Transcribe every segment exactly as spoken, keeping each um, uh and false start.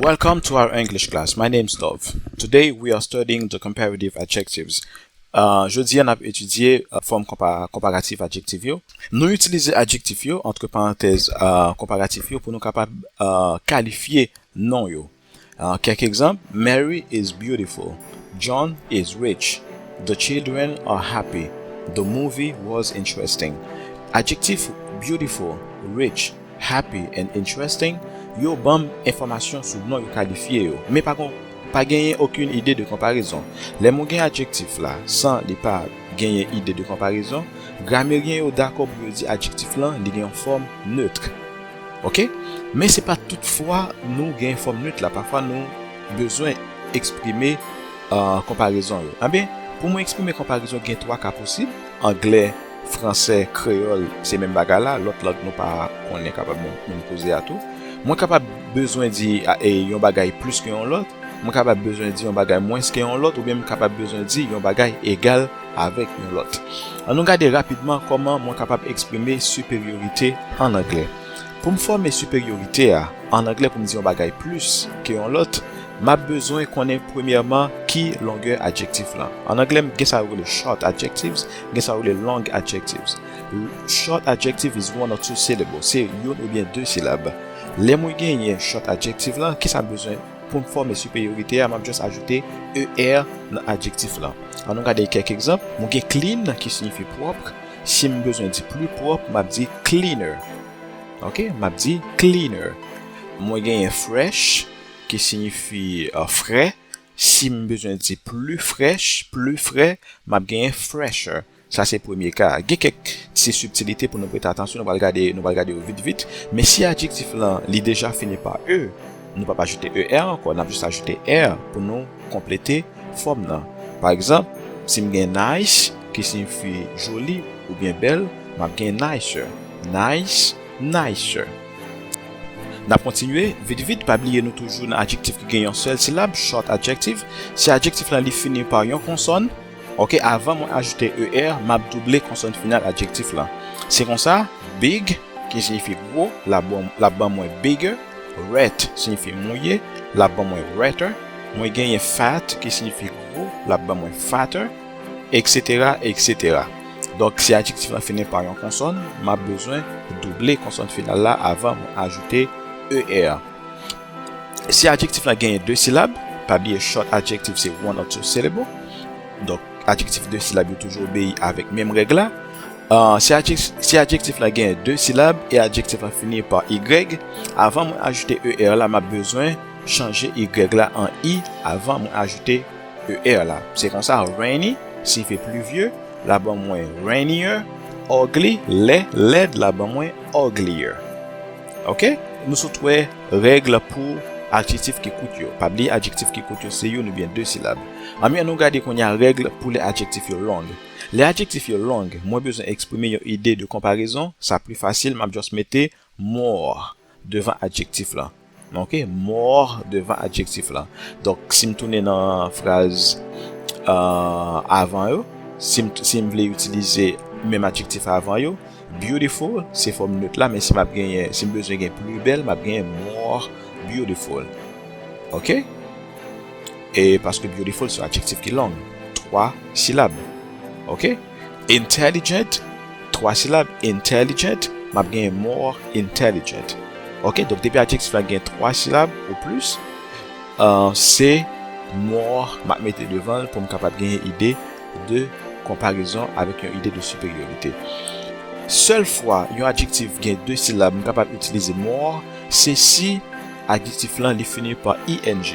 Welcome to our English class. My name's Dove. Today we are studying the comparative adjectives. Uh, jodi a n ap etidye uh, fòm konpa, konparatif adjektif yo. Nou itilize adjektif yo, antre parantèz, uh, konparatif yo pou nou kapab uh, kalifye non yo. Uh, kèk egzanp: Mary is beautiful. John is rich. The children are happy. The movie was interesting. Adjektif beautiful, rich, happy and interesting yo ban m enfòmasyon sou non yo kalifye yo, men pa gon, pa genyen okenn ide de konparezon. Lè mwen gen adjektif la san li pa genyen ide de konparezon, grameryen yo dakò pou yo di adjektif lan li gen yon fòm neutre. Oke? Men se pa tout fwa nou gen fòm neutre la. Pafwa nou bezwen eksprime uh, konparezon yo. Anben, pou mwen eksprime konparezon, gen twa ka posib: anglè, fransè, kreyòl, se menm bagay la, lòt lang nou pa konnen kapab menm, menm koze a tou. Mwen kapab bezwen di a, e, yon bagay plis ke yon lòt, mwen kapab bezwen di yon bagay mwens ke yon lòt, oubyen m kapab bezwen di yon bagay egal avèk yon lòt. An nou gade rapidman kòman mwen kapab eksprime siperyorite an anglè. Pou m fòme siperyorite a, an anglè, pou m di yon bagay plis ke yon lòt, m ap bezwen konnen premyèman ki longè adjektif lan. An anglè, gen sa yo rele short adjectives, gen sa yo rele long adjectives. Short adjective is one or two syllables, se youn oubyen de silab. Lè mwen genyen short adjective lan, kisa m bezwen pou m fòme siperyorite a? M ap just ajoute er nan adjektif lan. An nou gade kèk egzanp. Mwen gen clean ki siyifi pwòp. Si m bezwen di pli pwòp, m ap di cleaner. Oke, m ap di cleaner. Mwen genyen fresh ki siyifi uh, frè. Si m bezwen di pli fresh, pli frè, m ap genyen fresher. Sa se premye ka. Gen kèk ti sibtilite pou nou prete atansyon, nou pral gade, nou pral gade yo vit vit. Men si adjektif lan li deja fini pa e, nou p ap ajoute er ankò, n ap jis ajoute er pou nou konplete fòm nan. Pa egzanp, si m gen nice ki siyifi joli oubyen bèl, m ap gen nicer. Nice, nicer. N ap kontinye vit vit, pa bliye nou toujou nan adjektif ki gen yon sèl silab, short adjective. Si adjektif lan li fini pa yon konsòn, oke, avan mwen ajoute er, m ap double konsòn final adjektif lan. Se konsa, big, ki siyifi gwo, l ap ban, l ap ban mwen bigger. Wet siyifi mouye, l ap ban mwen wetter. Mwen genyen fat, ki siyifi gwo, l ap ban mwen fatter, etsetera, etsetera. Donk, si adjektif lan fini pa yon konsòn, m ap bezwen double konsòn final la avan mwen ajoute er. Si adjektif lan genyen de silab, pa bliye short adjective se one or two syllable. Donk, adjektif de silab yo toujou obeyi avèk menm règ la. Uh, si, adjek, si adjektif lan genyen de silab e adjektif lan fini pa y, avan mwen ajoute er la, m ap bezwen chanje y la an i avan mwen ajoute er la. Se konsa, rainy siyifi plivye, l ap ban mwen rainier. Ugly, lè, lèd, l ap ban mwen uglier. Oke? Nou sot wè règ pou adjektif ki kout yo. Pa bliye adjektif ki kout yo se youn oubyen de silab. Anben, an nou gade kounye a règ pou lè adjektif yo long. Lè adjektif yo long, mwen bezwen eksprime yon ide de konparezon, sa pli fasil, m ap just mete more devan adjektif lan. Oke, more devan adjektif lan. Donk, si m tounen nan fraz uh, avan yo, si m, si m vle itilize menm adjektif avan yo, beautiful se fòm neutre la, men si m ap genyen, si m bezwen gen pli bèl, m ap genyen more beautiful. Oke? E paske beautiful se yon adjektif ki long, twa silab. Oke? Intelligent, twa silab, intelligent, m ap genyen more intelligent. Oke, donk depi adjektif la gen twa silab ou plis, uh, se more m ap mete devan l pou m kapab genyen ide de konparezon avèk yon ide de siperyorite. Sèl fwa yon adjektif gen de silab, m kapab itilize more, se si adjektif lan li fini pa ing.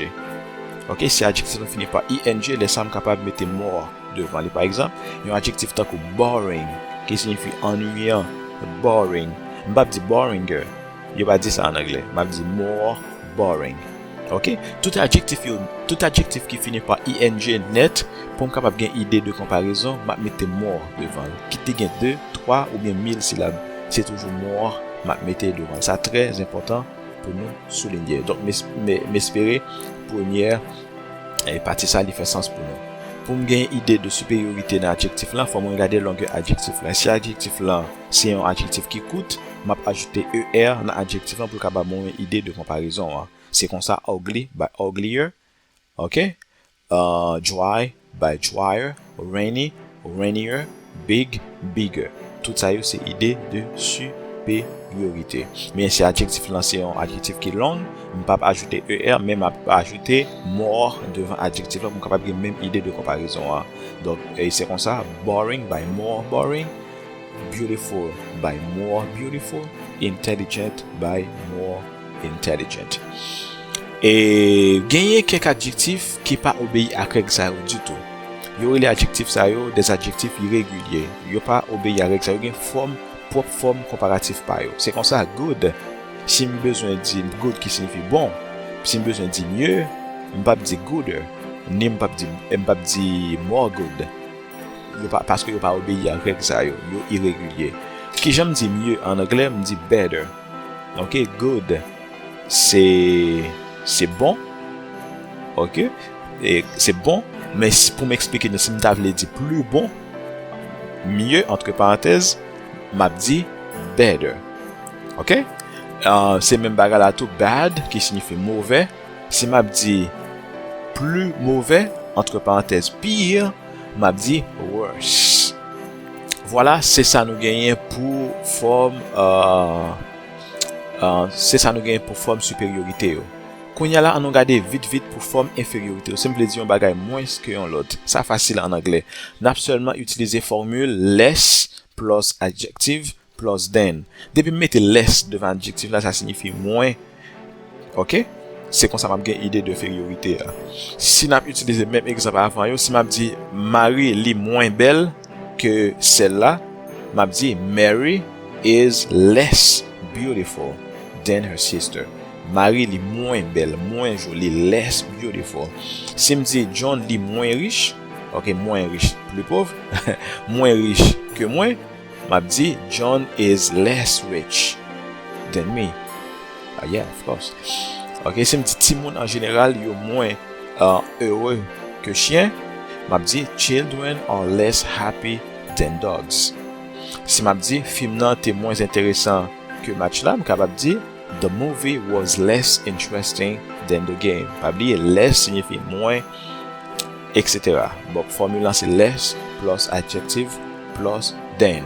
Oke, si adjektif lan fini pa ing, lè sa m kapab mete more devan li. Pa egzanp, yon adjektif tankou boring, ki siyifi annuyan, boring. M p ap di boringer. Yo pa di sa an anglè. M ap di more boring. Oke? Tout adjektif yo, tout adjektif ki fini pa ing nèt, pou m kapab gen ide de konparezon, m ap mete more devan l. Kit li gen de, twa oubyen mil silab, se toujou more m ap mete devan l. Sa trè enpòtan pou nou soulinye. Donk, m es-, m, m espere premyè e pati sa li fè sans pou nou. Pou m gen ide de siperyorite nan adjektif lan, fò mwen gade longè adjektif lan. Si adjektif lan se yon adjektif ki kout, m ap ajoute er nan adjektif lan pou l ka ba mwen yon ide de konparezon an. Se konsa ugly by uglier, ok? Uh, dry by drier, rainy, rainier, big, bigger. Tout sa yo se ide de siperyorite. Men si adjektif lan se yon adjektif ki long, m p ap ajoute er, men m ap ajoute more devan adjektif la pou m kapab gen menm ide de konparezon an. Donk, e se konsa, boring by more boring, beautiful by more beautiful, intelligent by more intelligent. E genyen kèk adjektif ki pa obeyi ak règ sa yo ditou. Yo rele adjektif sa yo des adjectifs irréguliers. Yo pa obeyi ak règ sa yo, gen fòm, pwòp fòm konparatif pa yo. Se konsa, good, si m bezwen di good ki siyifi bon, si m bezwen di mye, m p ap di gooder, ni m p ap di, m p ap di more good. Yo pa, paske yo pa obeyi ak règ sa yo, yo iregilye. Kijan m di mye an anglè? M di better. Ok, good, se, se bon. Ok, e se bon, men si, pou m eksplike nou, si m ta vle di pli bon, mye, antre parantèz, m ap di better. Ok? Ah, se menm bagay la tou, bad, ki siyifi move. Si m ap di pli move, antre parantèz, pire, m ap di worse. Vwala, se sa nou genyen pou fòm, euh, euh, se sa nou genyen pou fòm siperyorite yo. Kounye a la, ann nou gade vit vit pou fòm enferyorite yo. Si m vle di yon bagay mwens ke yon lòt, sa fasil an anglè. N ap sèlman itilize fòmil less plus adjective plus than. Depi m mete less devan adjektif la, sa siyifi mwen. Ok? Se konsa m ap gen ide de enferyorite a. Si n ap itilize menm egzanp avan yo, si m ap di Mari li mwen bèl ke sè l la, m ap di Mary is less beautiful than her sister. Mari li mwen bèl, mwen joli, less beautiful. Si m di John li mwen rich, ok, mwen rich, pli pov, mwen rich ke mwen, m ap di John is less rich than me. Ah, yeah, of course. Ok, si m di timoun an jeneral yo mwen, euh, ere ke chyen, m ap di children are less happy than dogs. Si m ap di fim nan te mwens enteresan ke match la, m kapab di the movie was less interesting than the game. Pa bliye, less siyifi mwen, et cetera. Bon, fòmil lan se less plus adjective plus than.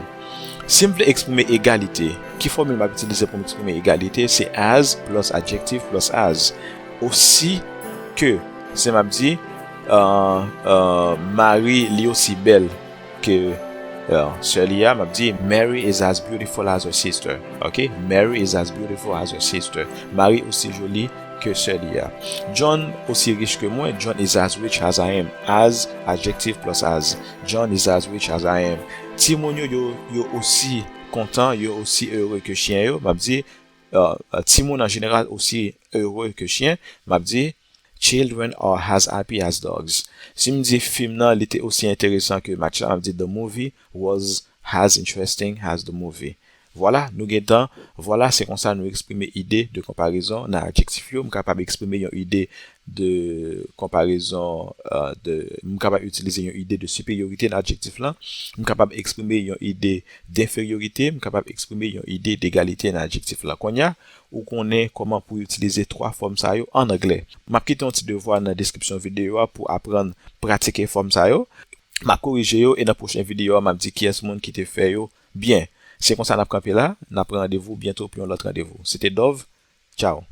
Si m vle eksprime egalite, ki fòmil m ap itilize pou m eksprime egalite? Se as plus adjective plus as. Osi ke, si m ap di, euh, euh, Mari li osi bèl ke, euh, sè li a, m ap di Mary is as beautiful as her sister. Ok? Mary is as beautiful as her sister. Mari osi joli ke sè li a. John osi rich ke mwen. John is as rich as I am. As, adjective plus as. John is as rich as I am. Timoun yo, yo, yo osi kontan, yo osi ere ke chyen yo. M ap di, euh, euh, timoun an jeneral osi ere ke chyen. M ap di, children are as happy as dogs. Si m di fim nan li te osi enteresan ke match la, m ap di the movie was as interesting as the movie. Vwala, nou gentan, vwala, se konsa nou eksprime ide de konparezon nan adjektif yo. M kapab eksprime yon ide de konparezon, euh, de, m kapab itilize yon ide de siperyorite nan adjektif lan. M kapab eksprime yon ide denferyorite, m kapab eksprime yon ide degalite nan adjektif lan. Kounye a, ou konnen kòman pou itilize twa fòm sa yo an anglè. M ap kite yon ti devwa nan deskripsyon videyo a pou aprann pratike fòm sa yo. M ap korije yo e nan pwochen videyo a, m ap di kiyès moun ki te fè yo byen. Se konsa n ap kanpe la, n ap pran randevou byento pou yon lòt randevou. Se te Dove, tchaw.